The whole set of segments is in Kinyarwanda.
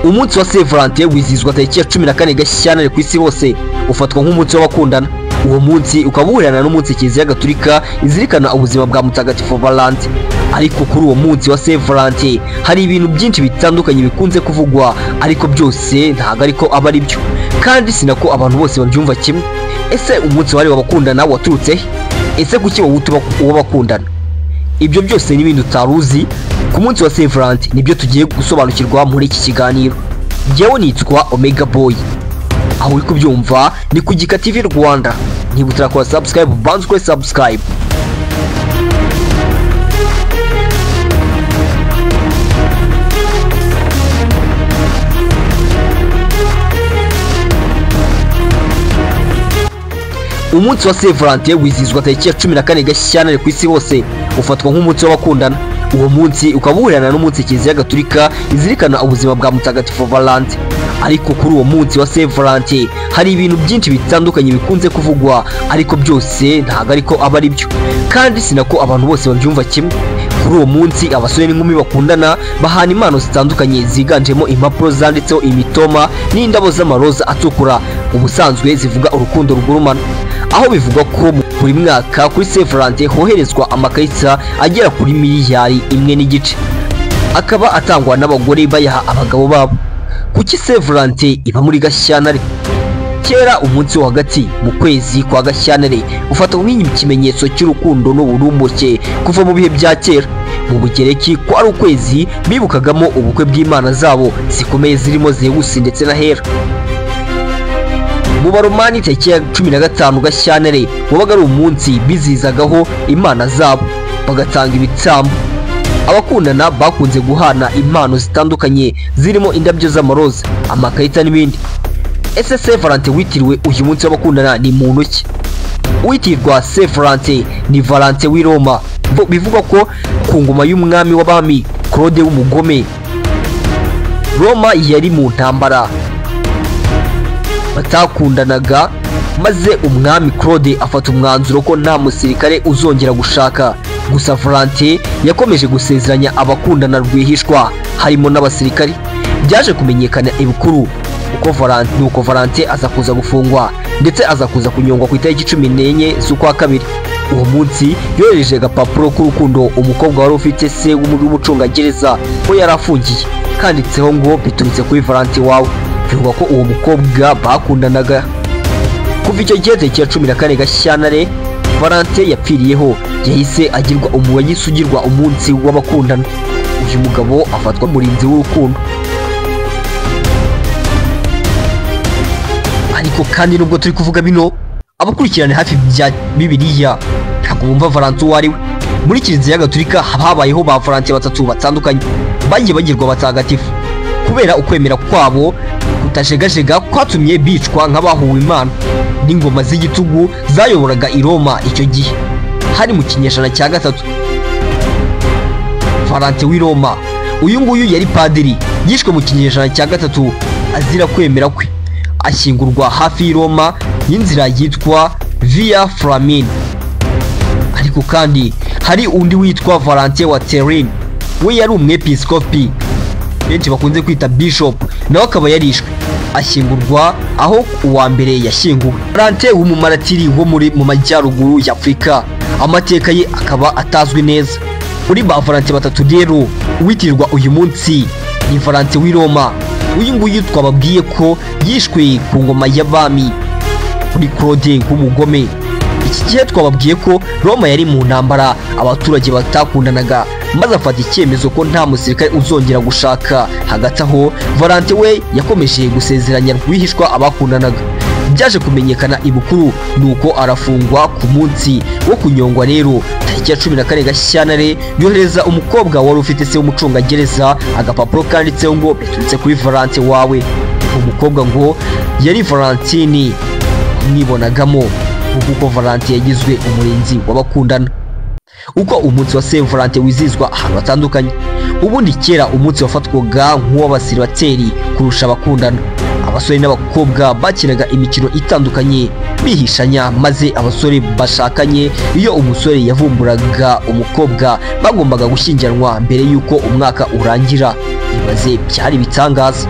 Umunsi wa Saint Valentin wizihizwa tariki ya 14 Gashyantare ku isi hose, ufatwa nk'umunsi w'abakundana. Uwo munsi ukaba uhurirana n'umunsi Kiliziya Gatolika izirikana ubuzima bwa Mutagatifu Valentin. Ariko kuri uwo munsi wa Saint Valentin hari ibintu byinshi bitandukanye bikunze kuvugwa, ariko byose ntabwo ariko aba ari byo, kandi sinako abantu bose babyumva kimwe. Ese umunsi wahariwe abakundana waturutse he? Ese kuki bawuta uw'abakundana? Ibyo byose n'ibindi utari uzi ku munsi wa Saint Valentin nibyo tugiye gusobanukirwa muri iki kiganiro. Njyewe nitwa Omega Boy, aho uri kubyumva ni ku Gika TV Rwanda. Niba utarakora subscribe, banza ukore subscribe. Umunsi wa Saint Valentin wizihizwa tariki ya 14 Gashyantare ku isi hose, ufatwa nk'umunsi w'abakundana. Uwo munsi ukaba uhurirana n'umunsi Kiliziya Gatolika izirikana ubuzima bwa Mutagatifu Valentin. Ariko kuri uwo munsi wa Saint Valentin hari ibintu byinshi bitandukanye bikunze kuvugwa, ariko byose ntabwo ariko aba ari byo, kandi sinako abantu bose babyumva kimwe. Kuri uwo munsi abasore n'inkumi bakundana bahana impano zitandukanye ziganjemo impapuro zanditseho imitoma n'indabo z'amaroza atukura, ubusanzwe zivuga urukundo rugurumana. Aho bivugwa ko buri mwaka kuri Saint Valentin hoherezwa amakarita agera kuri miliyari 1.5, akaba atangwa n'abagore bayaha abagabo babo. Kuki Saint Valentin iba muri Gashyantare? Kera umunsi wo hagati mu kwezi kwa Gashyantare ufatwa nk'ikimenyetso cy'urukundo n'uburumbuke kuva mu bihe bya kera. Mu Bugereki kwari ukwezi bibukagamo ubukwe bw'imana zabo zikomeye zirimo Zewusi ndetse na Hera. Mu Baromani tariki ya 15 Gashyantare wabaga ari umunsi bizizagaho imana zabo bagatanga ibitambo. Abakundana bakunze guhana impano zitandukanye zirimo indabyo z'amaroza, amakarita n'ibindi. Ese Saint Valentin witiriwe uyu munsi w'abakundana ni muntu ki? Uwitirwa Saint Valentin ni Valentin w'i Roma. Bivugwa ko ku ngoma y'umwami w'abami Claude w'umugome, Roma yari mu ntambara, batakundanaga, maze umwami Claude afata umwanzuro ko nta musirikare uzongera gushaka. Gusa Valentin yakomeje gusezeranya abakundana rwihishwa, harimo n'abasirikare. Byaje kumenyekana ibukuru uko Valentin aza kuza gufungwa ndetse aza kuza kunyongwa ku itariki 14 z'ukwa kabiri. Uwo munsi yohereje agapapuro k'urukundo umukobwa wari ufite se w'umucungagereza ko yari afungiye, kanditseho ngo biturutse kuri Valentin wawe. Bivugwa ko uwo mukobwa bakundanaga. Kuva icyo gihe tariki ya 14 Gashyantare Valentin yapfiriyeho, yahise agirwa ugirwa umunsi w'abakundana. Uyu mugabo afatwa umurinzi w'urukundo. Ariko kandi nubwo turi kuvuga bino, abakurikirana hafi bya Bibiliya ntabwo bumva Valentin uwo ari we. Muri Kiliziya Gatolika habayeho ba Valentin batatu batandukanye bagiye bagirwa abatagatifu kubera ukwemera kwabo kutajegajega kwatumye bicwa nk'abahuwe Imana n'ingoma z'igitugu zayoboraga i Roma icyo gihe, hari mu kinyejana cya 3. Valentin w'i Roma, uyu nguyu yari padiri, yishwe mu kinyejana cya 3 azira kwemera kwe, ashyingurwa hafi y'i Roma y'inzira yitwa Via Flamine. Ariko kandi hari undi witwa Valentin wa Turin, we yari umwepiskopi benshi bakunze kwita bishop, nawe akaba yarishwe, ashyingurwa aho uwa mbere yashyinguwe. Valentin w'umumaratiri wo mu majyaruguru ya Afurika, amateka ye akaba atazwi neza. Muri ba Valentin batatu rero, uwitirwa uyu munsi ni Valentin w'i Roma. Uyu nguyu twababwiye ko yishwe ku ngoma y'abami kuri Claude w'umugome. Iki gihe twababwiye ko Roma yari mu ntambara, abaturage batakundanaga, maze afata icyemezo ko nta musirikare uzongera gushaka. Hagati aho Valentin we yakomeje gusezeranya rwihishwa abakundanaga. Byaje kumenyekana ibukuru, nuko arafungwa. Ku munsi wo kunyongwa rero tariki ya 14 Gashyantare yohereza umukobwa wari ufite se w'umucungagereza agapapuro kanditseho ngo biturutse kuri Valentin wawe. Umukobwa ngo yari Valentine mwibonagamo, kuko Valentin yagizwe umurinzi w'abakundana. Uko umunsi wa Saint Valentin wizihizwa ahantu hatandukanye. Ubundi kera umunsi wafatwaga nk'uw'abasiribateri kurusha abakundana. Abasore n'abakobwa bakinaga imikino itandukanye bihishanya, maze abasore bashakanye iyo umusore yavumburaga umukobwa bagombaga gushyingiranwa mbere y'uko umwaka urangira. Ibaze, byari ibitangaza.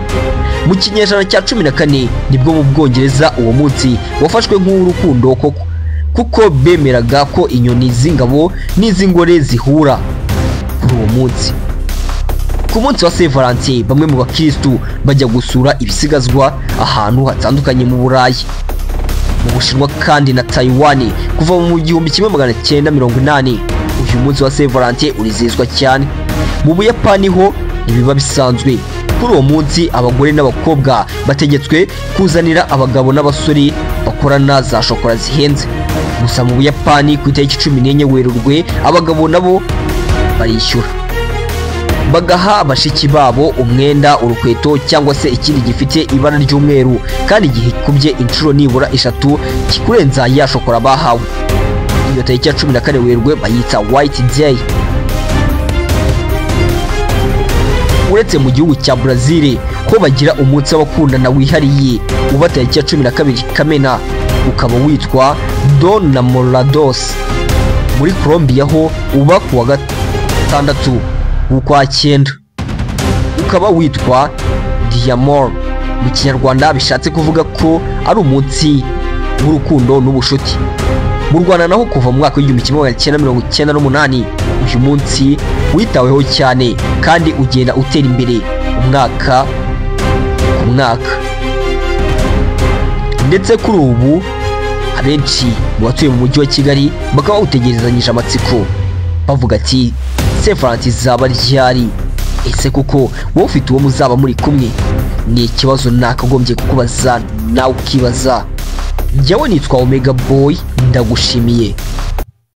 Mu kinyejana cya 14 nibwo mu Bwongereza uwo munsi wafashwe nk'uw'urukundo koko, kuko bemeraga ko inyoni z'ingabo n'iz'ingore zihura kuri uwo munsi. Ku munsi wa Saint Valentin, bamwe mu bakirisitu bajya gusura ibisigazwa ahantu hatandukanye mu Burayi, mu Bushinwa kandi na Taiwan. Kuva mu 1980 uyu munsi wa Saint Valentin urizihizwa cyane. Mu Buyapani ho ntibiba bisanzwe. Kuri uwo munsi abagore n'abakobwa bategetswe kuzanira abagabo n'abasore bakorana za shokora zihenze. Gusa mu Buyapani ku itariki 14 Werurwe abagabo nabo barishyura, bagaha bashiki babo umwenda, urukweto cyangwa se ikindi gifite ibara ry'umweru kandi gikubye inshuro nibura 3 kikurenza ya shokora bahawe. Iyo tariki ya 14 Werurwe bayita White Day. Uretse mu gihugu cya Brazil ko bagira umunsi w'abakundana wihariye uba tariki ya 12 Kamena, ukaba witwa Don Namorados. Muri Colombia ho uba ku wa 6 w'ukwa 9, ukaba witwa Diamor. Mu Kinyarwanda bishatse kuvuga ko ari umunsi w'urukundo n'ubushuti. Mu Rwanda naho kuva mu mwaka w'1998 uyu munsi witaweho cyane kandi ugenda utera imbere umwaka ku mwaka, ndetse kuri ubu abenshi mu batuye mu mujyi wa Kigali bakaba bawutegerezanyije amatsiko, bavuga ati Saint Valentin izaba ryari? Ese kuko wowe ufite uwo muzaba muri kumwe? Ni ikibazo nakagombye kukubaza nawe ukibaza. Njyewe nitwa Omega Boy, ndagushimiye.